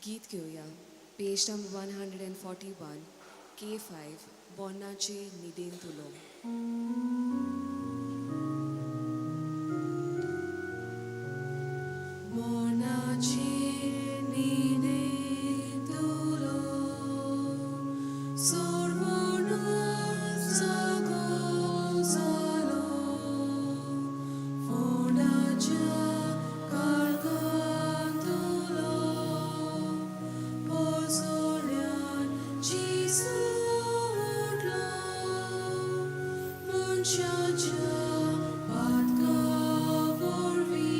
गीत घेवया. पेज number 141, K5, बोन्नाचे निदेन तुलो. मोनाचे निदेन तुलो, सोडवणू सगो जालो, फोंडाच्या काळखांतुलो, पोरसोल्यान जेजू उठलो, मनशाच्या पातका वरवीं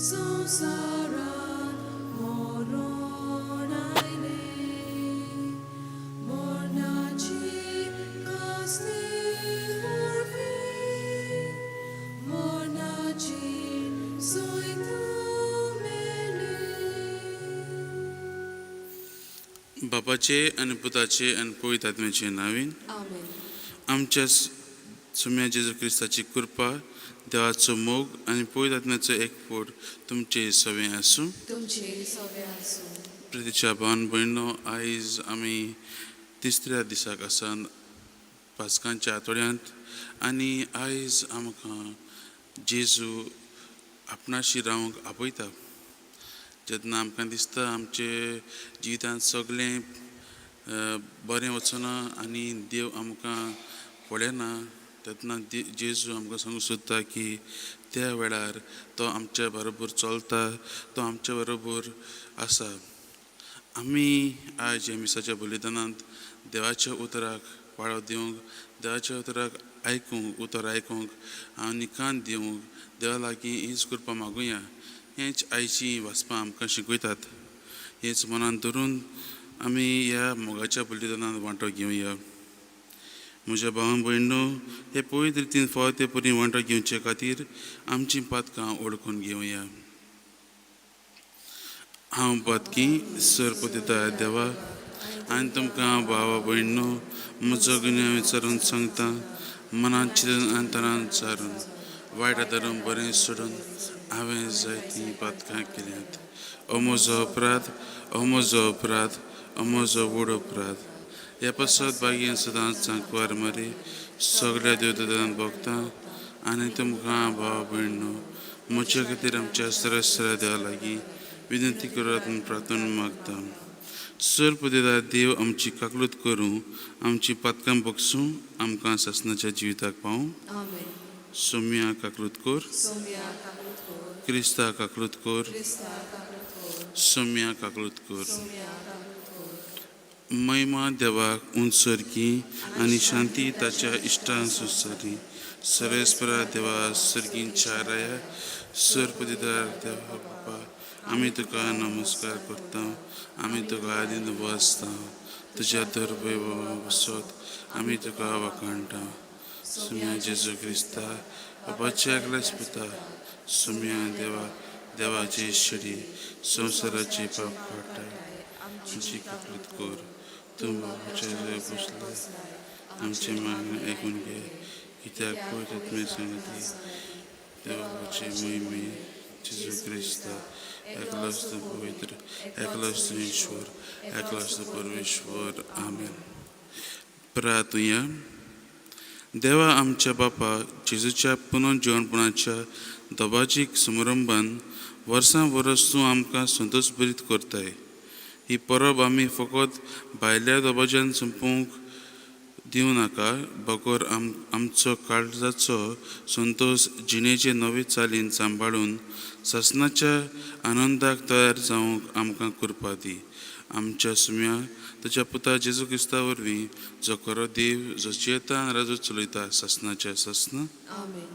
संवसारांत मरण आयलें, मरणाची कास्ती वरवीं मरणाची सैत मेलें. बापाचे आनी पुताचे आनी पवित्र आत्म्याचे नांवान. आमेन. आमच्या सुम्या जेजू क्रिस्ताची कृपा, देवाचो मोग आनी पवित्र आत्म्याचो एकवट तुमचे सवें आसूं. तुमचे सवे आसूं. प्रितीच्या भावन भयणो, आयज आमी तिसऱ्या दिसाक आसा पास्कांच्या आठवड्यांत आनी आयज आमकां जेजू आपणाशी रावंक आपयता. जेन्ना आमकां दिसता आमचे जिवितांत सगळें बरें वचना आनी देव आमकां पळयना, तेन्ना जेजू आमकां सांगूंक सोदता की त्या वेळार तो आमच्या बरोबर चलता, तो आमच्या बरोबर आसा. आमी आयज ह्या मिसाच्या बलिदानांत देवाच्या उतराक पाळो दिवंक, देवाच्या उतराक आयकूंक, उतर आयकूंक आनी कान दिवंक देवा लागीं हीच कृपा मागुया. हेंच आयची वाचपां आमकां शिकयतात. हेंच मनांत धरून आमी ह्या मोगाच्या बलिदानांत वांटो घेवया. म्हज्या भावान भयणो, हे पवित्र रितीन फावो ते परी वांटो घेवचे खातीर आमचीं पातकां वळखून घेवया. हांव पातकी सरपतिता देवा आनी तुमकां भावा भयणो म्हजो गुन्यांव विचारून सांगता. मनांत चिंतून आनी तणान चारून वायट धरून बरें सोडून हांवें जायतीं पातकां केल्यांत. ओ म्हजो अपराध, ओ म्हजो अपराध, ओ म्हजो व्हड अपराध. ह्या पासत भाग्यान सदांच सांकवार मारी सगळ्या देवदूतांक भोगता आनी तुमकां भाव भयणो म्हज्या खातीर आमच्या सरसरा देवा लागीं विनंती करात म्हूण प्रार्थना मागता. सरपतिदा देव आमची काकलूत करूं, आमची पातकां बगसूं, आमकां सासणाच्या जिविताक पावूं. आमेन. सोम्या काकलूत कर. सोम्या काकलूत कर. क्रिस्ता काकलूत कर. क्रिस्ता काकलूत कर. सोम्या काकलूत कर. सोम्या काकलूत कर. महिमा देवाक उंचरकी आनी शांती ताच्या इश्टां संवसारी. सर्वेस्परा देवा, सर्गींच्या राया, सरपतिदार देवा बापा, आमी तुका नमस्कार करता, आमी तुका आदीन बसता. तुज्या दरवय बसत आमी तुका वाखाणटा. सुम्या जेजू क्रिस्ता, बापाच्या एकल्याच पुता, सुम्या देवा, देवाची शिडी संवसाराची पाप काडटा, आमची काकलूत कर. तूं बाबाच्या जंय बसलाय आमचें मागणें आयकून घे, कित्याक पवित्र आत्मे सांगती देवाचे महिमे जेजू क्रिस्ता, एकलोच तूं पवित्र, एकलोच तूं ईश्वर, एकलोच तूं परमेश्वर. आमेन. प्रार्थुया. देवा आमच्या बापा, जेजूच्या पुनर्जिवणपणाच्या दबाजीक समारंभान वर्सां वर्स तूं आमकां संतोश भरीत करताय. ही परब आमी फकत भायल्या दबाज्यान सोंपोवंक दिवं नाका, बगर आमचो काळजाचो संतोश जिणेचे नवे चालीन सांबाळून सासणाच्या आनंदाक तयार जावंक आमकां कृपा दी. आमच्या सुम्या तुज्या पुता जेजू क्रिस्ता वरवीं, जो खरो देव, जो जियेता आनी राजू चलयता सासणाच्या सासना. आमेन.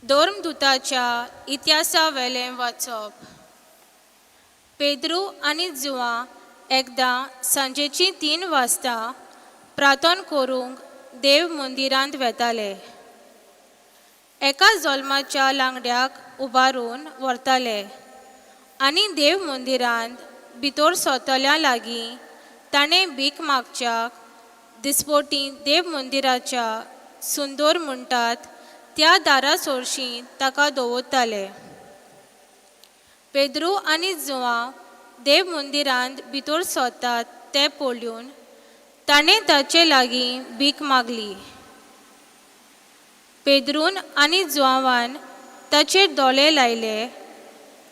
धर्मदूताच्या इतिहासा वेलें वाचप. पेद्रू आनी जुवां एकदां सांजेचीं 3 वाजता प्रार्थन करूंक देव मंदिरांत वेताले. एका जल्माच्या लांगड्याक उबारून व्हरताले आनी देव मंदिरांत भितर सरतल्या लागीं ताणें भीक मागच्याक दिसपोटी देव मंदिराच्या सुंदर म्हणटात त्या दारा सोरशीं ताका दवरताले. पेद्रू आनी जुआंव देव मंदिरांत भितर सरतात तें पळोवन ताणें ताचे लागीं भीक मागली. पेद्रून आनी जुआंवान ताचेर दोळे लायले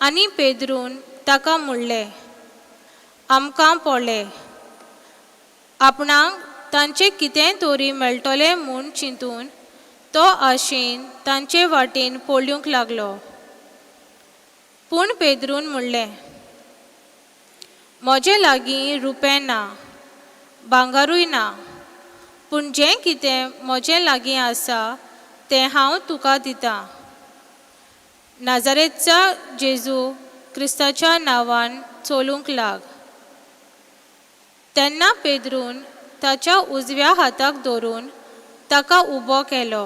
आनी पेद्रून ताका म्हणलें, आमकां पळय. आपणाक तांचें कितेंय तरी मेळटलें म्हूण चिंतून तो आशेन तांचे वाटेन पळोवंक लागलो. पूण पेद्रून म्हणलें, म्हजे लागीं रुपें ना, भांगारूय ना, पूण जें कितें म्हजें लागीं आसा तें हांव तुका दितां. नाजारेतच्या जेजू क्रिस्ताच्या नांवान चलूंक लाग. तेन्ना पेद्रून ताच्या उजव्या हाताक धरून ताका उबो केलो.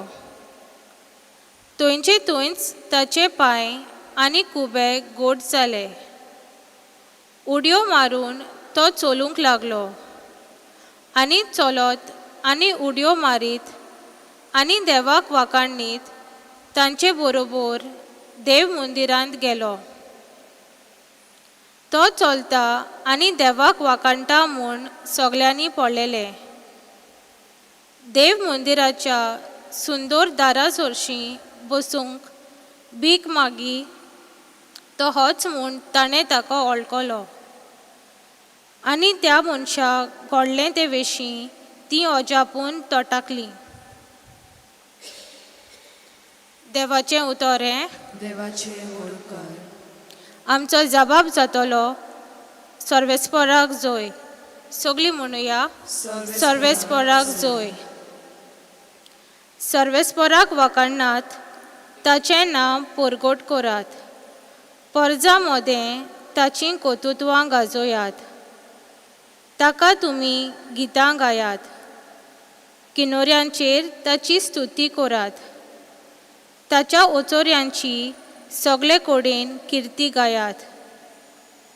थंयचे थंयच ताचे पांय आनी खुबे गोड जाले. उडयो मारून तो चलूंक लागलो आनी चलत आनी उडयो मारीत आनी देवाक वाखाणीत तांचे बरोबर देव मंदिरांत गेलो. तो चलता आनी देवाक वाखाणटा म्हूण सगल्यांनी पळयलें. देव मंदिराच्या सुंदर दारा सरशीं बसूंक भीक मागी तो होच म्हूण ताणें ताका वळखलो आनी त्या मनशाक घडलें ते विशीं तीं अजापून तटाकलीं. देवाचें उतर हें देवाचे होडकार. आमचो जबाब जातलो सर्वेस्पराक जोय. सगळीं म्हणुया, सर्वेस्पराक जोय. सर्वेस्पराक वाखाणनात, ताचें नांव परगट करात. परजा मदें ताचीं कर्तुत्वां गाजोयात. ताका तुमी गितां गायात. किनोऱ्यांचेर ताची स्तुती करात. ताच्या ओचोऱ्यांची सगळे कडेन किर्ती गायात.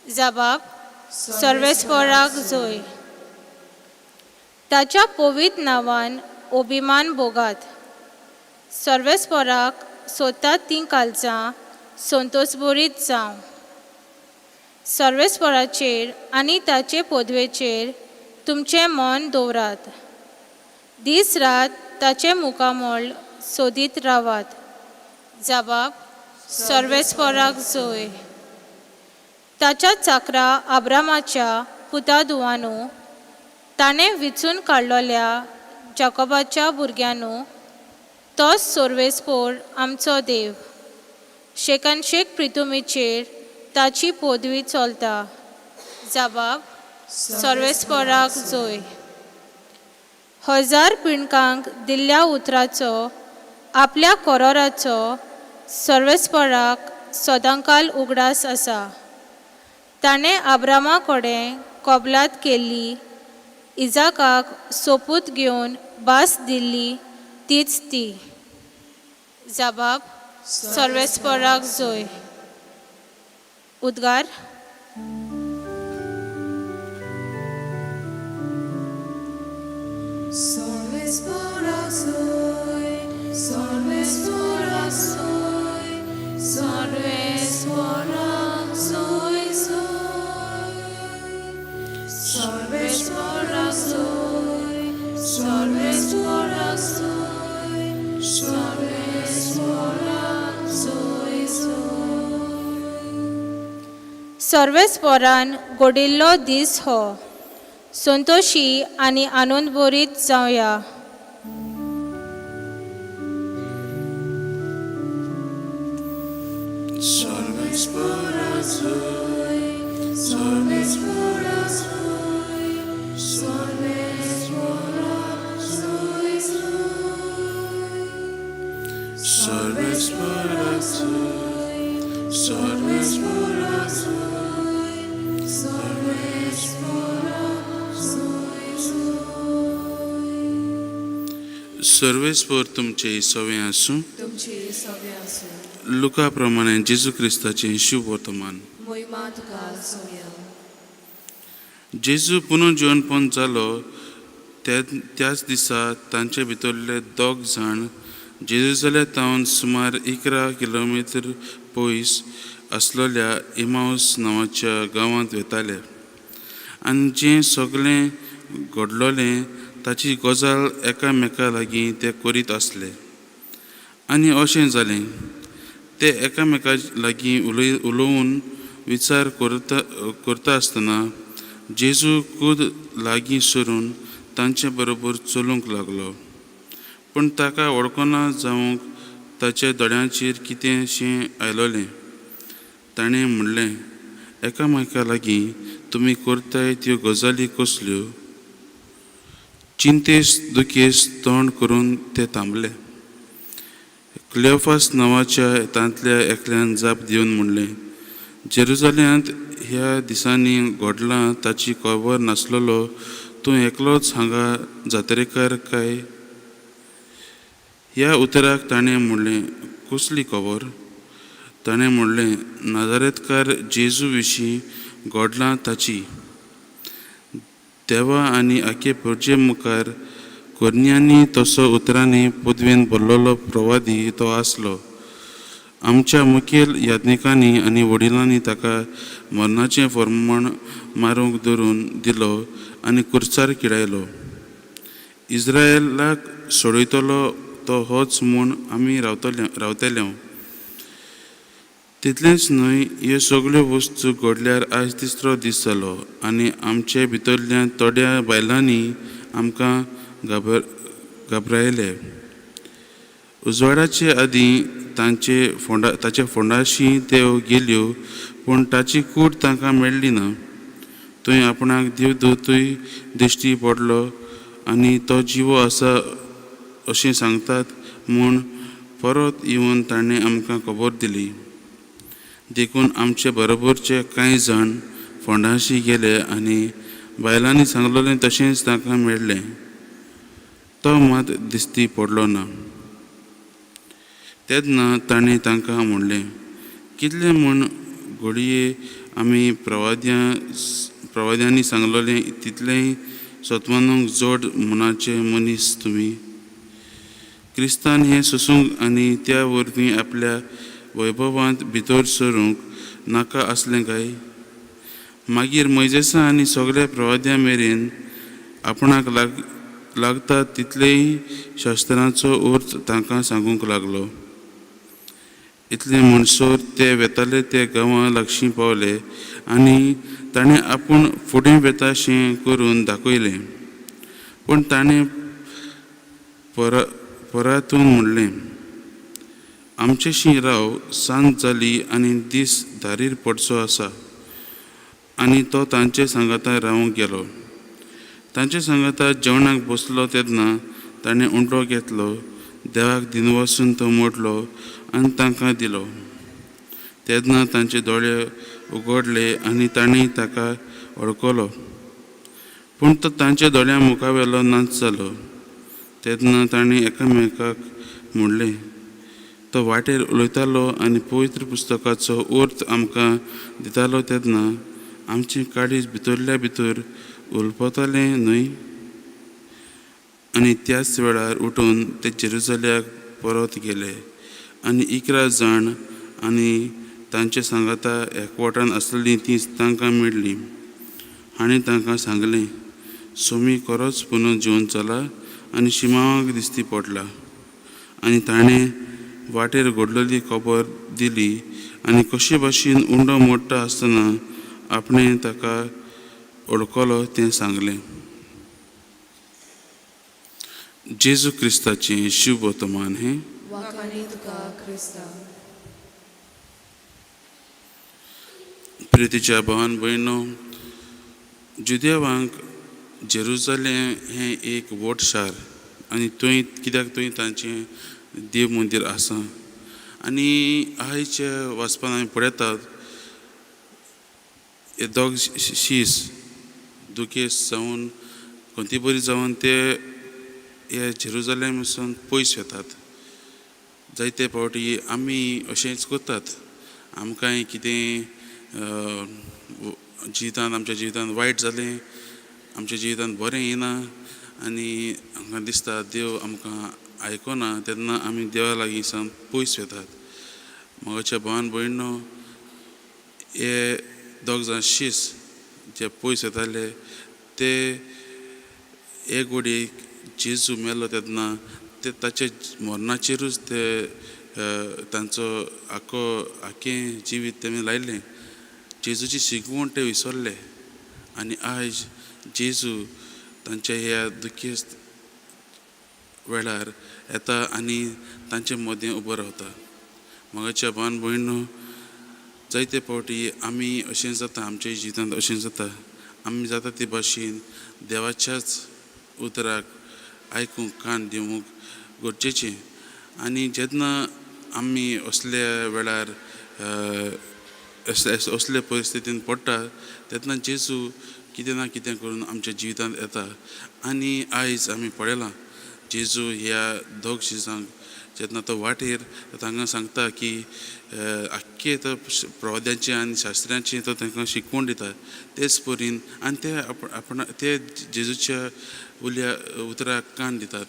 जबाब सर्वेस्पराक जोय. ताच्या पवित्र नांवान अभिमान भोगात. सर्वेस्पराक सोदतात तीं कालजां संतोशभरीत जावं. सर्वेस्पराचेर आनी ताचे पदवेचेर तुमचें मन दवरात. दीस रात ताचें मुखामळ सोदीत रावात. जबाब सर्वेस्पराक जोय. ताच्या चाकरा आब्रामाच्या पुता धुवानू, ताणें विचून काडलेल्या जाकोबाच्या भुरग्यांनू, तोच सर्वेस्पोर आमचो देव. शेकानशेक प्रितुमीचेर ताची पदवी चलता. जबाब सर्वेस्पराक जोय. हजार पिणकांक दिल्ल्या उतराचो आपल्या कोरोराचो सर्वेस्पराक सदांकाल उगडास आसा. ताणें आब्रामा कडेन कबलात केल्ली, इजाकाक सोपूत घेवन भास दिल्ली तीच ती. जबाब सर्वेस्पराक जोय. उद्गार. सर्वेस्पराक जोय, सर्वेस्पराक जोय, सर्वेस्पराक जोय जोय. सर्वेस्पराक जोय, सर्वेस्पराक जोय, सर्वेस्पराक जोय जोय. सर्वेस्परान घडिल्लो दीस हो. संतोशी आनी आनंदभरीत जावया. सर्वेस्पराक जोय, सर्वेस्पराक जोय, सर्वेस्पराक जोय जोय. सर्वेस्पराक जोय, सर्वेस्पराक जोय, सर्वेस्पराक जोय जोय. सर्वेस्पर तुमचे सवे आसूं. तुमचे सवे आसूं. लुका प्रमाणे जेजू क्रिस्ताचें शुभ वर्तमान. मोहिमा तुका सोया. जेजू पुनर्जिवनपण जालो त्याच दिसा तांचे भितरले दोग जाण जेरुजाल्या तावन सुमार 11 किलोमिटर पयस आसलेल्या इमावस नांवाच्या गांवांत वेताले आनी जें सगळें घडलोलें ताची गजाल एकामेका लागीं ते करीत आसले. आनी अशें जालें, ते एकामेका लागीं उलोवन विचार करता आसतना जेजू कूद लागीं सरून तांचे बरोबर चलूंक लागलो. पूण ताका वळखना जावंक ताच्या दोळ्यांचेर कितेंशें आयलोलें. ताणें म्हणलें, एकामेका लागीं तुमी करताय त्यो गजाली कसल्यो? चिंतेस दुखेस तोंड करून ते थांबले. क्लियोफास नांवाच्या तांतल्या एकल्यान जाप दिवन म्हणलें, जेरुजाल्यांत ह्या दिसांनी घडलां ताची खबर नासलेलो तूं एकलोच हांगा जात्रेकार काय? ह्या उतराक ताणें म्हणलें, कसली खबर? ताणें म्हणलें, नाजारेतकार जेजू विशीं घडलां ताची. देवा आनी आखे परजे मुखार करण्यांनी तसो उतरांनी पदवेन भरलेलो प्रवादी तो आसलो. आमच्या मुखेल याज्ञिकांनी आनी वडिलांनी ताका मरणाचें फर्माण मारूंक धरून दिलो आनी कुर्सार किडायलो. इस्रायलाक सोडयतलो तो होच म्हूण आमी रावतले. तितलेंच न्हय, ह्यो सगळ्यो वस्तू घडल्यार आयज तिसरो दीस जालो आनी आमचे भितरल्या थोड्या बायलांनी आमकां घाबरायले. उजवाडाचे आदीं ताचे फोंडाशी त्यो गेल्यो, पूण ताची कूड तांकां मेळ्ळी ना. थंय आपणाक देवदूतूय दिश्टी पडलो आनी तो जिवो आसा अशें सांगतात म्हूण परत येवन ताणें आमकां खबर दिली. देखून आमचे बरोबरचे कांय जाण फोंडाशी गेले आनी बायलांनी सांगलेलें तशेंच तांकां मेळ्ळें. तो मात दिश्टी पडलो ना. तेन्ना ताणें तांकां म्हणलें, कितलें म्हूण घडये आमी प्रवाद्यांनी सांगलेलें तितलेंय सत्वानूंक जोड मनाचे मनीस तुमी. क्रिस्तान हें सोसूंक आनी त्या वरवीं आपल्या वैभवांत भितर सरूंक नाका आसलें काय? मागीर मोयजेसा आनी सगळ्या प्रवाद्यां मेरेन आपणाक लागता तितलेय शास्त्रांचो अर्थ तांकां सांगूंक लागलो. इतलें म्हणसर ते वेताले ते गांवां लागशीं पावले आनी ताणें आपूण फुडें वेताशें करून दाखयलें. पूण ताणें परातून म्हणलें, आमचेशी राव, सांज जाली आनी दीस धारीर पडचो आसा. आनी तो तांचे सांगाता रावंक गेलो. तांचे सांगाता जेवणाक बसलो तेन्ना ताणें उंडो घेतलो, देवाक दिनवासून तो मोडलो आनी तांकां दिलो. तेन्ना तांचे दोळे उगडले आनी तांणी ताका वळखलो. पूण तो तांच्या दोळ्यां मुखावेलो नाच जालो. तेन्ना तांणी एकामेकाक म्हणलें, तो वाटेर उलयतालो आनी पवित्र पुस्तकाचो अर्थ आमकां दितालो तेन्ना आमचें काळीज भितरल्या भितर उलपतालें न्हय? आनी त्याच वेळार उठून ते जेरुजाल्याक परत गेले आनी 11 जाण आनी तांचे सांगाता एकवटान आसलेलीं तीं तांकां मेळ्ळीं. हांणी तांकां सांगलें, सोमी खरोच पुनर्जिवन जाला आनी शिमांवाक दिश्टी पडला. आनी ताणें वाटेर घडलेली खबर दिली आनी कशे भाशेन उंडो मोडटा आसतना आपणें ताका वळखलो तें सांगलें. जेजू क्रिस्ताचें शुभ वर्तमान हें. वाखाणी तुका क्रिस्ता. प्रितीच्या भावान भयणो, जुदेवांक जेरुजालेम हें एक व्हड शार आनी थंय कित्याक थंय तांचें देव मंदीर आसा. आनी आयच्या वाचपान आमी पळयतात हे दोग शीस दुखेस जावन खंती बरी जावन ते हे जेरुजालेम सावन पयस वेतात. जायते फावटी आमी अशेंच करतात. आमकांय कितें जिवितांत आमच्या जिवितांत वायट जालें, आमच्या जिवितांत बरें येना आनी आमकां दिसता देव आमकां आयकना, तेन्ना आमी देवा लागीं सावन पयस वतात. म्हज्या भावान भयणो, हे दोग जाण शीस जे पयस वताले ते एक घडयेक जेजू मेलो तेन्ना ते ताचे मरणाचेरूच ते तांचो आख्खो आख्खें जिवीत तेमी लायलें. जेजूची शिकवण ते विसरले आनी आयज जेजू तांच्या ह्या दुखेस्त वेळार येता आनी तांचे मदें उबो रावता. म्हज्या भावान भयणो, जायते फावटी आमी अशें जाता, आमच्या जिवितांत अशें जाता, आमी जाता ते भाशेन देवाच्याच उतराक आयकूंक कान दिवंक गरजेचें. आनी जेन्ना आमी असल्या वेळार असले परिस्थितीन पडटा तेन्ना जेजू कितें ना कितें करून आमच्या जिवितांत येता. आनी आयज आमी पळयलां जेजू ह्या दोग शिसांक जेन्ना तो वाटेर तांकां सांगता की आख्खे तो प्रवाद्यांचे आनी शास्त्र्यांचे तो तांकां शिकवण दिता, तेच परीन आनी ते आपण ते जेजूच्या उल्या उतराक कान दितात.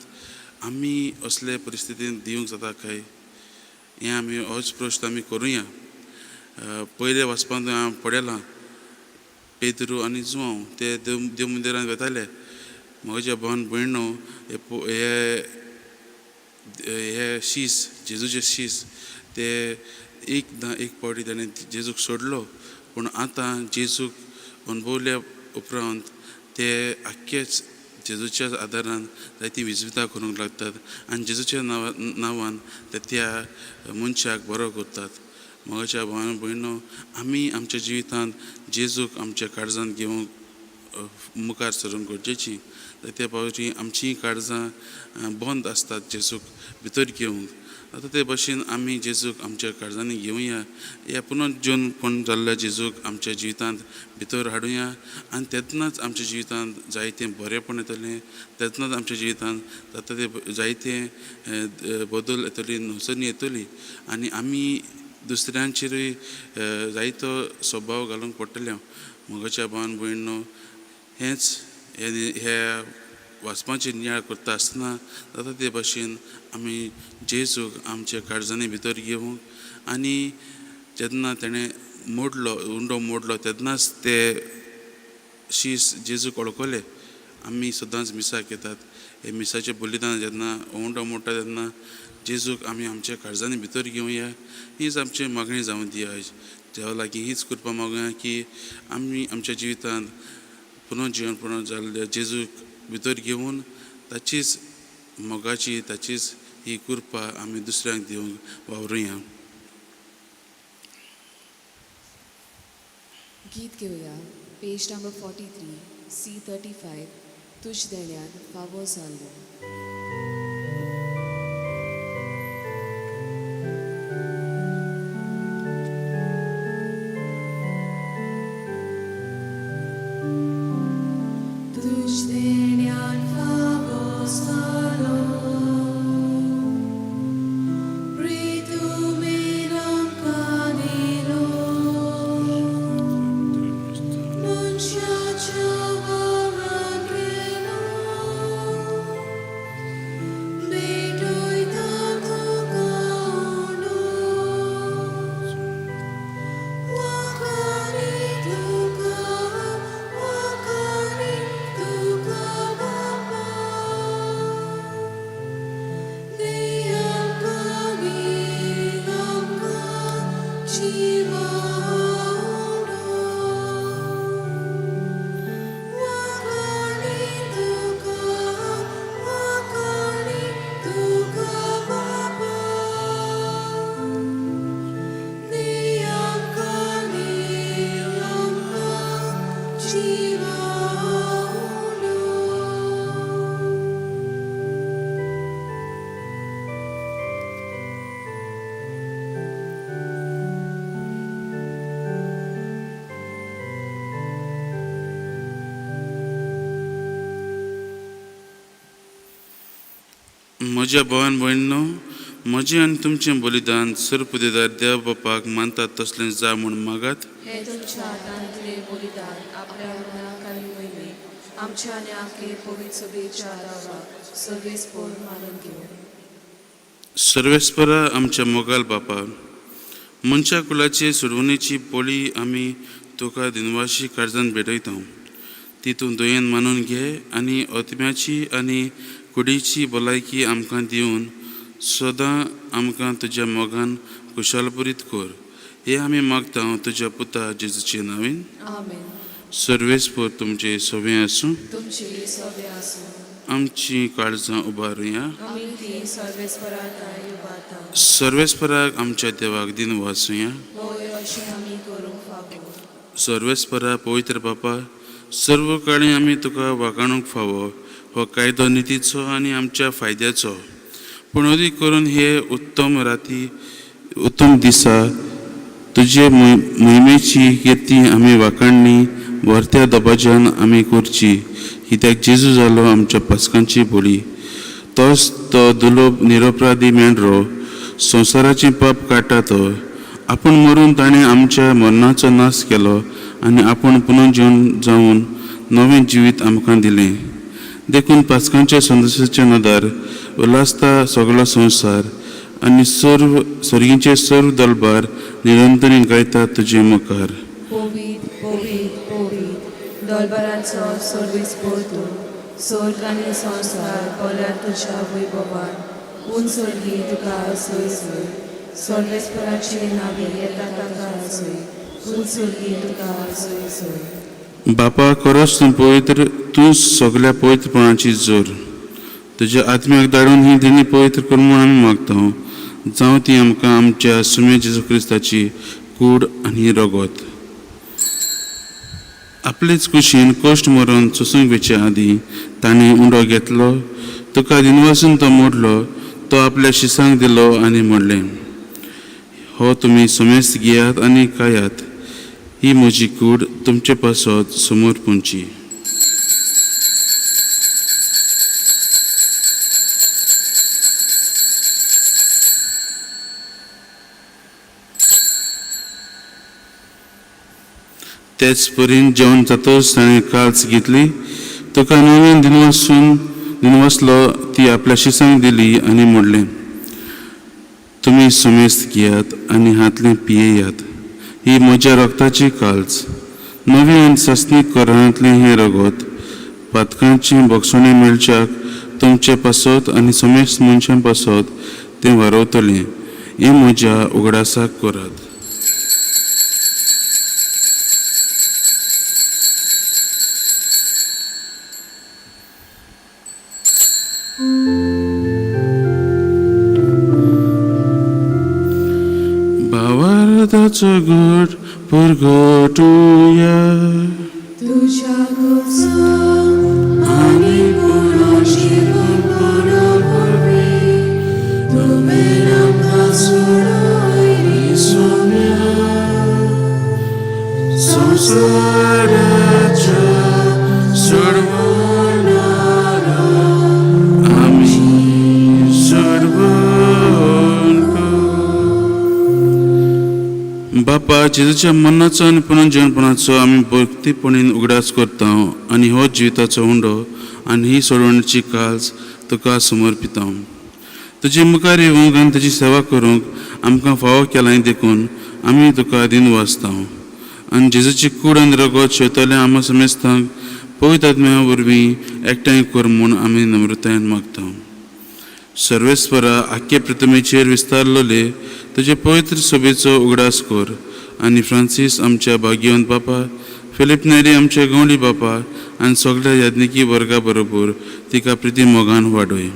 आमी असले परिस्थितीन दिवंक जाता काय हें आमी होच प्रश्न आमी करुया. पयले वाचपांत हांवें पळयलां पेद्रू आनी जुआंव ते देव मंदिरांत वताले. म्हज्या भावान भयणो, हे हे शीस जेजूचे शीस ते एकदां एक फावटी ताणें जेजूक सोडलो, पूण आतां जेजूक अणभवल्या उपरांत ते आख्खेच जेजूच्या आदारान जायतीं विजवितां करूंक लागतात आनी जेजूच्या नांवान ते त्या मनशाक बरो करतात. म्हज्या भावान भयणो, आमी आमच्या जिवितांत जेजूक आमच्या काळजांत घेवंक मुखार सरूंक गरजेची. जायते फावटी आमचीं काळजां बंद आसतात जेजूक भितर घेवंक. आतां ते भाशेन आमी जेजूक आमच्या काळजांनी घेवया, ह्या पुनर्जीवनपण जाल्ल्या जेजूक आमच्या जिवितांत भितर हाडुया आनी तेन्नाच आमच्या जिवितांत जायतें बरेंपण येतलें, तेन्नाच आमच्या जिवितांत जाता ते जायते बदल येतली, नवसणी येतली आनी आमी दुसऱ्यांचेरूय जायतो स्वभाव घालूंक पडटले. म्हज्या भावान भयणो, हेंच हे वाचपाचेर नियाळ करता आसतना जाता ते भाशेन आमी जेजूक आमच्या काळजांनी भितर घेवंक आनी जेन्ना तेणें मोडलो उंडो मोडलो तेन्नाच ते शीस जेजूक वळखले. आमी सदांच मिसाक येतात, हे मिसाचें बलिदान जेन्ना उंडो मोडटा तेन्ना जेजूक आमी आमच्या काळजांनी भितर घेवया. हीच आमची मागणी जावं दी आयज देवा लागीं हीच कृपा मागुया की आमी आमच्या जिवितांत पुनर्जिवन पुनः जाल्ल्या जेजूक भितर घेवन ताचीच मोगाची ताचीच ही कृपा आमी दुसऱ्यांक दिवंक वावरुया. गीत घेवया पेज नंबर 43 C35 तुज देण्यान फावो जाल्लो. म्हज्या भावान भयणीनो, म्हजें आनी तुमचें बलिदान सरपुदेदार देव बापाक मानतात तसलें जा म्हूण मागात. हे तुमच्या हातांतले बलिदान आपल्या मनाक आनी मोहिमेक आमच्या आनी आखे पवित्र सभेच्या आदावाक सर्वेस्पोर मानून घेवं. सर्वेस्परा आमच्या मोगाल बापा, मनशा कुलाचे सोडवणेची पोळी आमी तुका दिनवाशी काळजान भेटयता. ती तूं दयेन मानून घे आनी आत्म्याची आनी कुडीची भलायकी आमकां दिवन सदां आमकां तुज्या मोगान खुशालभरीत कर. हे आमी मागता तुज्या पुता जेजूचे नांवेन. आमेन. सर्वेस्पोर तुमचे सवें आसूं. तुमचे सवे आसूं. आमची काळजां उबारुया. आमी ती सर्वेस्परा ठांय उबारता. सर्वेस्पराक आमच्या देवाक दिनवासुया. होय, अशें आमी करूंक फावो. सर्वेस्परा पवित्र बापा, सर्व काळी आमी तुका वागाणूंक फावो. हो कायदो नितीचो आनी आमच्या फायद्याचो, पूण अदीक करून हे उत्तम राती उत्तम दिसा तुजे मोहिमेची किर्ती आमी वाखाणणी व्हरत्या दबाज्यान आमी करची. कित्याक जेजू जालो आमच्या पासकांची बोली, तोच तो दुलोब निरपराधी मेंढरो संवसाराचें पाप काडटा. तो आपूण मरून ताणें आमच्या मरणाचो नाश केलो आनी आपूण पुनर्जीवन जावन नवें जिवीत आमकां दिलें. देखून पासकांच्या संदेशाच्या नदर उल्हासता सगळो संवसार आनी सर्व सर्गीचे सर्व दलबार निरंतरी गायता तुजे मुखार. पवित्र पवित्र पवित्र दलबराचो सर्वेस्पोर तूं, स्वर्ग आनी संवसार भरल्यार तुज्या वैभवान. उंच सर्गी तुका सोय सोय, सर्वेस्पराचे नांवे येता ताका सोय, उंच सर्गी तुका सोय सोय. बापा, खरोच तूं पवित्र, तूं सगल्या पवित्रपणाची जोर. तुज्या आत्म्याक धाडून ही देणी पवित्र कर म्हूण आमी मागता. जावं ती आमकां आमच्या सुमे जेजू क्रिस्ताची कूड आनी रगत. आपलेच कुशीन कश्ट मरून सोसूंक वेचे आदीं ताणें उंडो घेतलो, तुका दिनवासून तो मोडलो, तो आपल्या शिसांक दिलो आनी म्हणलें, हो तुमी समेस्त घेयात आनी खायात. ही म्हजी कूड तुमचे पासत समोर पुंची. तेच परीन जेवण जातच ताणें काल्स घेतली, तुका नवीन दिनवासून दिनवासलो, ती आपल्या शिसांक दिली आनी म्हणलें, तुमी समेस्त घेयात आनी हातलें पियेयात. ही म्हज्या रक्ताची काल्स, नवी आनी सासणीक करांतलें हें रगत पातकांची भोगसणी मेळच्याक तुमचे पासत आनी समेस्त मनशां पासत तें वारवतलें. हें म्हज्या उगडासाक करात. भावार्थाचो घट पुरगटुया. तुज्या आनी पुनर्जीवनपणा वरवीं तुवें आमकां सोडयली सोम्या. संवसाराच्या सोडवणारा आमी सोडवण कर. बापा, जेजूच्या मरणाचो आनी पुनर्जीवनपणाचो आमी भक्तीपणीन उगडास करता आनी हो जिविताचो उंडो आनी ही सोडवणीची काज तुका समर्पिता. तुजे मुखार येवंक आनी तुजी सेवा करूंक आमकां फावो केलां देखून आमी तुका दिनवासता. आनी जेजूची कूड आनी रगत शेवतल्या आमा समेस्तांक पवित्र आत्म्या वरवीं एकठांय कर म्हूण आमी नम्रतायेन मागता. सर्वेस्परा, आख्खे प्रतिमेचेर विस्तारलेले तुजे पवित्र सभेचो उगडास कर आनी फ्रांसीस आमच्या भाग्यवंत बापा, फिलीप नेरी आमच्या गवंडी बापा आनी सगळ्या याज्ञिकी वर्गा बरोबर तिका प्रिती मोगान वाडय.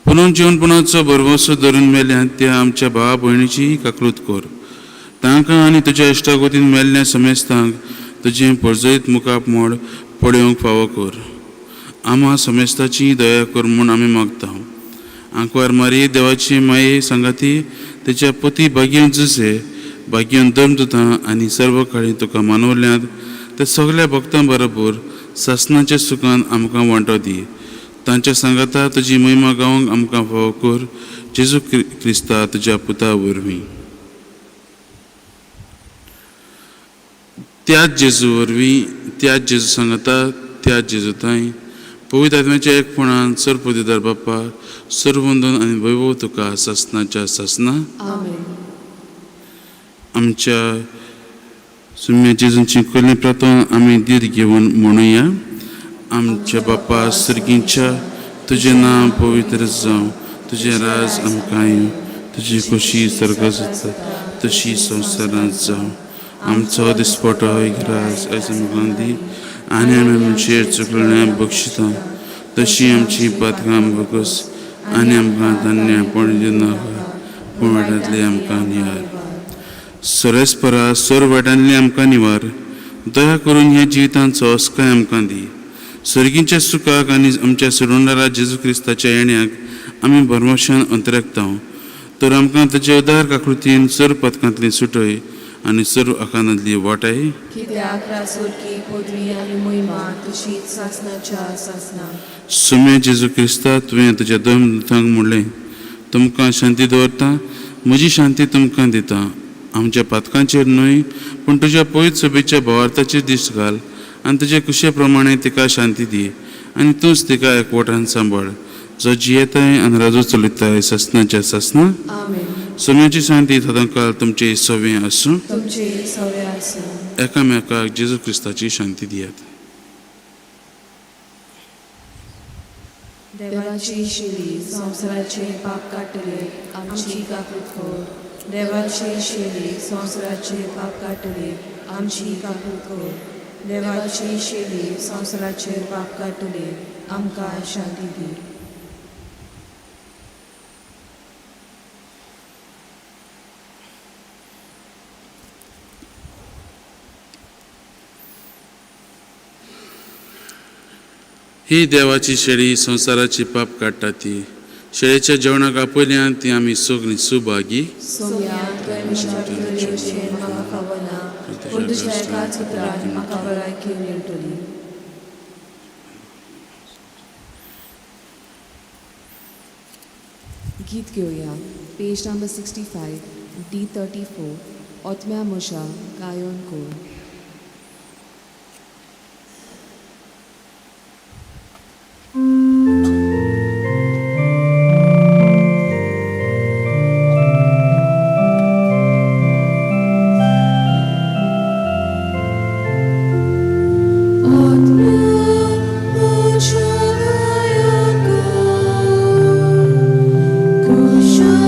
पुनर्जीवनपणाचो भरवंसो धरून मेल्या त्या आमच्या भावा भयणीचीय काकळूत कर. तांकां आनी तुज्या इश्टागतीन मेल्ल्या समेस्तांक तुजें परजळीत मुखामळ मोड पळोवंक फावो कर. आमा समेस्ताची दया कर म्हूण आमी मागता. आंकवार मारये देवाची माये सांगाती तेच्या पती भाग्यवंत जुसे, भाग्यवंत धर्मदुतां आनी सर्व काळी तुका मानवल्यांत त्या सगल्या भक्तां बरोबर सासणाच्या सुखान आमकां वांटो दी. तांच्या सांगाता तुजी महिमा गावंक आमकां फावो कर. जेजू क्रिस्ता तुज्या पुता वरवीं. त्याच जेजू वरवीं, त्याच जेजू सांगता, त्याच जेजू ताई पवित्र आत्म्याच्या एकपणान सर्वपदिदार बाप्पा सर्वंदन आनी वैभव तुका सासनाच्या सासना. आमेन. आमच्या सुम्या जेजूंची कल्ली प्रार्थना आमी धीर घेवन म्हणुया. आमच्या बापा सर्गींच्या, तुजें नांव पवित्र जावं, तुजें राज आमकां येवं, तुजी खोशी स्वर्गात जाता तशी संवसारांत जावं. आमचो दिसपटो राज आयज आमकां दी आनी आमी आमचेर चुकलें बक्षिता तशी आमची पातकां बगस आनी आमकां धन्यपण दिवनाका, पूण वाट्यांतली आमकां निवार. सरेस्परा सोर वाट्यांतली आमकां निवार. दया करून ह्या जिवितांत सहजकाय आमकां दी. सर्गींच्या सुखाक आनी आमच्या सोडवणदारा जेजू क्रिस्ताच्या येण्याक आमी भरवशान अंतरेकता. तर आमकां ताचे उदार आकृतीन सर्व पथकांतली सुटय आनी सर्व आकांतांतली वाटाय. कित्याक रासोरकी पदवी आनी मोहिमा तुशीच सासनाच्या सासना. सुम्या जेजू क्रिस्ता, तुवें तुज्या दोन दुतांक म्हणलें, तुमकां शांती दवरता, म्हजी शांती तुमकां दिता. आमच्या पातकांचेर न्हय पूण तुज्या पवित्र सभेच्या भावार्थाचेर दीस घाल आनी तुजे कुशे प्रमाणे तिका शांती दी आनी तूंच तिका एकवटान सांबाळ, जो जियेताय आनी राजू चलयताय सासनाच्या सासना. आमेन. सोम्याची शांती सदांकाळ तुमचे सवे आसूं. तुमचे सवे आसूं. एकामेकाक जेजू क्रिस्ताची शांती दियात. देवाची शिरी संवसाराचे पाप काडटले, आमची काकूत कर. देवाची शिरी संवसाराचे पाप काडटले, आमची काकूत कर. देवाची शिरी संवसाराचे पाप काडटले, आमकां शांती दी. ही देवाची शेळी संवसाराची पाप काडटा ती शेळेच्या जेवणाक आपयल्यान ती आमी सगळीं सुभागी. सोम्या, तुवें म्हज्या भितर येवचें म्हाका फावना, पूण तुज्या एकाच उतरान म्हाका भलायकी मेळटली. गीत घेवया. पेज नंबर 65, D34, ओतम्या म्हज्या गायोन कोर. Kushal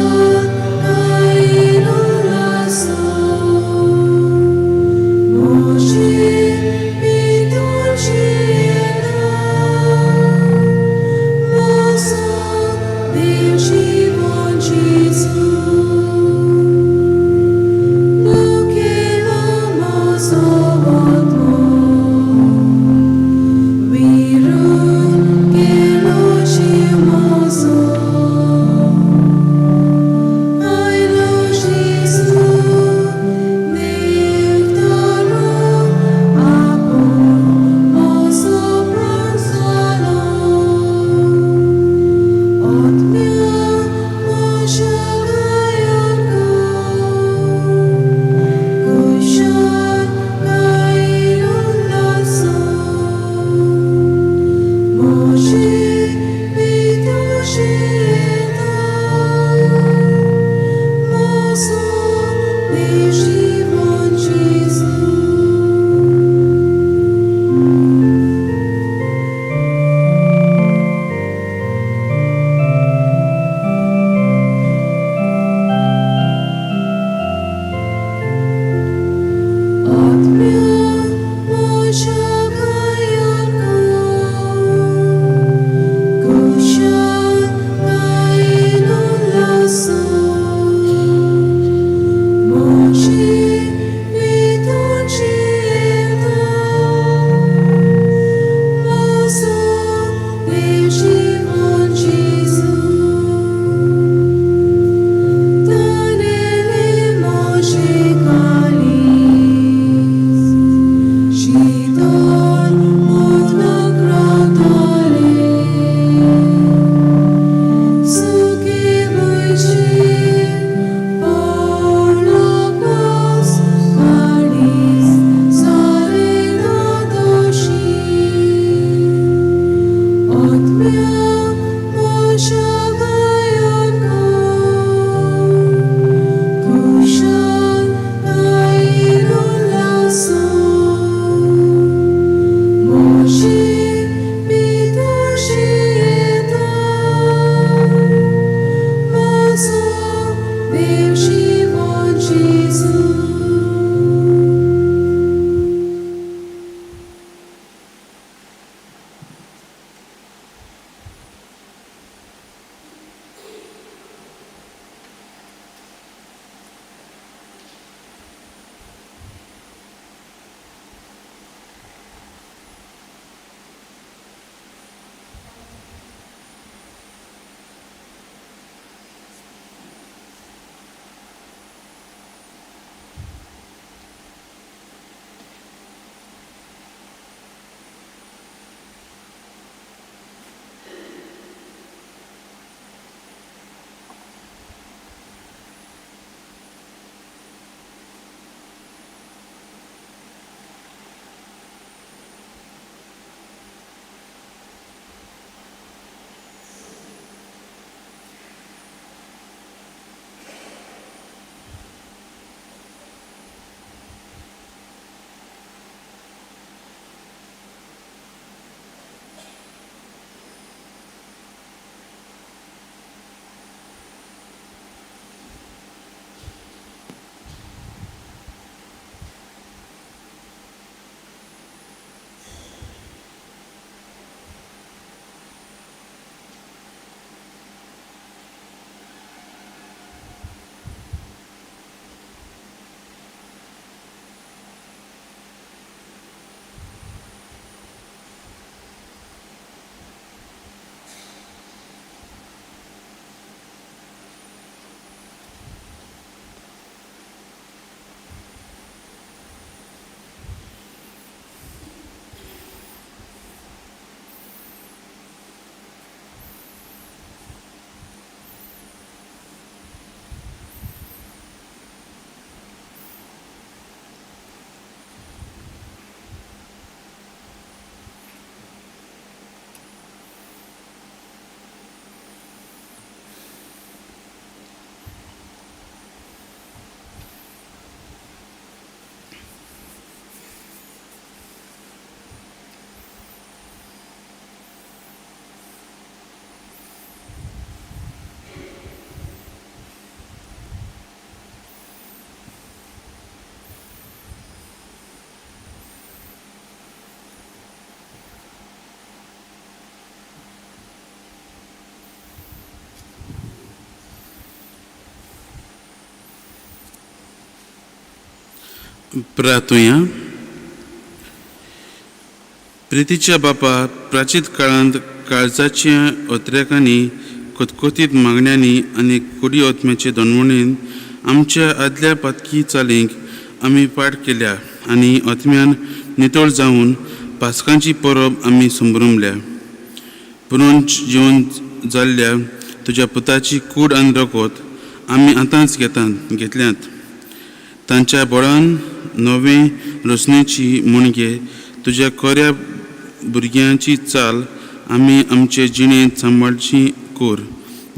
प्रार्थुया. प्रितीच्या बापा, प्राचीन काळांत काळजाच्या ओत्रेकांनी, खतखतीत मागण्यांनी आनी कुडी ओतम्याचे दोनवणीन आमच्या आदल्या पातकी चालींक आमी पाठ केल्या आनी ओतम्यान नितळ जावन पासकांची परब आमी संभ्रमल्या. पुरून जिवन जाल्ल्या तुज्या पुताची कूड आनी रगत आमी आतांच घेतात घेतल्यात. तांच्या बळान नवे रचनेची मुणगे तुज्या कोऱ्या भुरग्यांची चाल आमी आमचे जिणेंत सांबाळची कोर,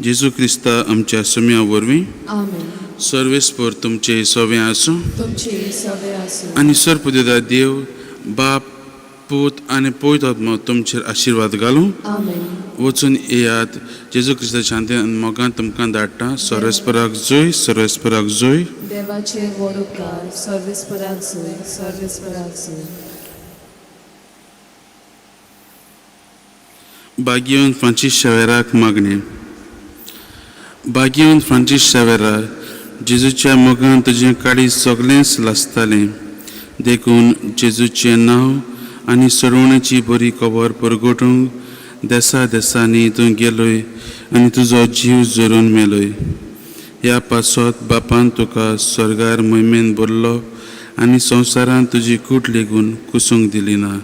जेजू क्रिस्ता आमच्या सुम्या वरवीं. आमेन. सर्वेस्पर तुमचे सवें आसूं. तुमचे सवे आसूं. आनी सरपुदेदा देव बाप, पूत आनी पवित्र आत्मो तुमचेर आशिर्वाद घालूं. आमेन. वचून येयात. जेजू क्रिस्ता शांती आनी मोगान तुमकां धाडटा. सर्वेस्पराक जोय, सर्वेस्पराक जोय. देवाचे व्हड उपकार. सर्वेस्पराक जोय, सर्वेस्पराक जोय. बागियोन फ्रांसीस शेवेराक मागणें. बागियोन फ्रांसीस शेवेरा, जेजूच्या मोगान तुजें काळीज सगळेंच लासतालें, देखून जेजूचें नांव आनी सोडवणेची बरी खबर परगटूंक देसा देसांनी तूं गेलोय आनी तुजो जीव जरून मेलोय. ह्या पासत बापान तुका स्वर्गार मोहिमेन भरलो आनी संवसारांत तुजी कूट लेगून कुसूंक दिली ना.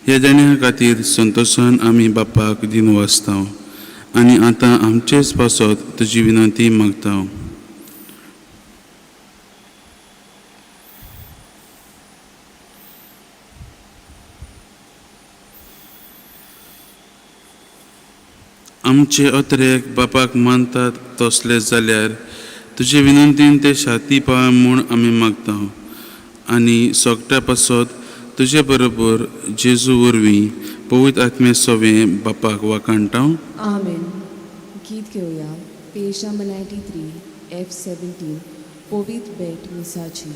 ह्या देण्या खातीर संतोशान आमी बापाक दिनवासता आनी आतां आमचेच पासत तुजी विनंती मागता. आमचे अत्रेक बापाक मानतात तसले जाल्यार तुजे विनंतीन ते शांती पाव म्हूण आमी मागता आनी सगट्या पासत तुजे बरोबर जेजू वरवीं पवित्र आत्मे सवें बापाक वाखाणटा. आमेन. गीत घेवया, पेज नंबर 93, F 17, पवित्र भेट मिसाची.